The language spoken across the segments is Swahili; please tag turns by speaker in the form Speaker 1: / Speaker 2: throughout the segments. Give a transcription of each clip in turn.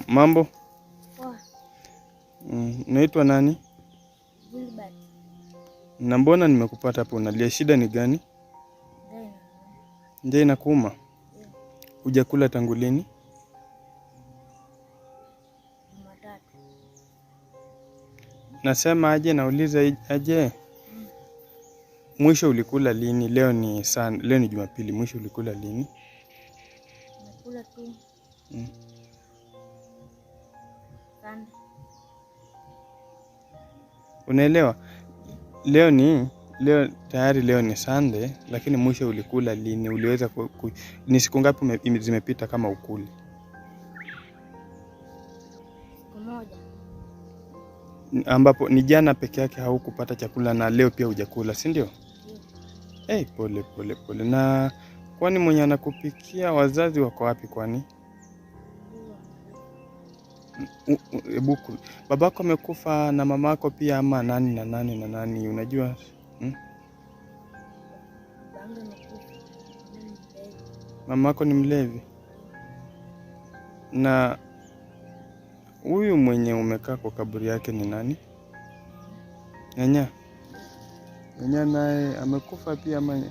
Speaker 1: Mambo?
Speaker 2: Poa.
Speaker 1: Unaitwa nani?
Speaker 2: Gilbert.
Speaker 1: Na mbona nimekupata hapo unalia? Shida ni gani? Njaa inakuuma? Hujakula tangu lini?
Speaker 2: Jumatatu.
Speaker 1: Nasema aje, nauliza aje? Mwisho ulikula lini? Leo ni leo ni Jumapili. Mwisho ulikula lini?
Speaker 2: Nimekula tu. Sunday.
Speaker 1: Unaelewa? Leo tayari leo ni Sunday, lakini mwisho ulikula lini? Uliweza ni siku ngapi zimepita kama ukuli?
Speaker 2: Siku moja.
Speaker 1: Ambapo ni jana peke yake haukupata chakula na leo pia hujakula, si ndio? Hey, pole pole pole. Na kwani mwenye anakupikia wazazi wako wapi kwani? Ebuku, babako amekufa na mamako pia ama nani na nani na nani, unajua? Mamako ni mlevi. Na huyu mwenye umekaa kwa kaburi yake ni nani? Nyanya. Nyanya naye amekufa pia ama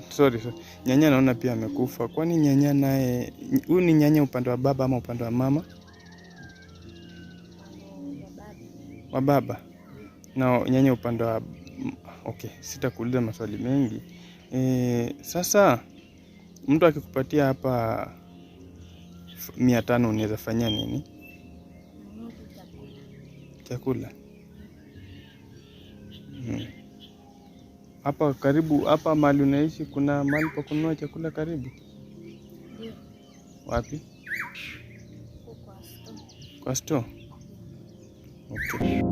Speaker 1: sorry. Nyanya naona pia amekufa. Kwani nyanya naye, huyu ni nyanya upande wa baba ama upande wa mama? Wa baba. Na nyanya upande wa, okay, sitakuuliza maswali mengi. Sasa mtu akikupatia hapa 500 unaweza fanyia nini? Chakula. Hapa karibu, hapa mahali unaishi kuna mahali pa kununua chakula karibu?
Speaker 2: Ndio.
Speaker 1: Wapi?
Speaker 2: Kwa store.
Speaker 1: Kwa store? Okay.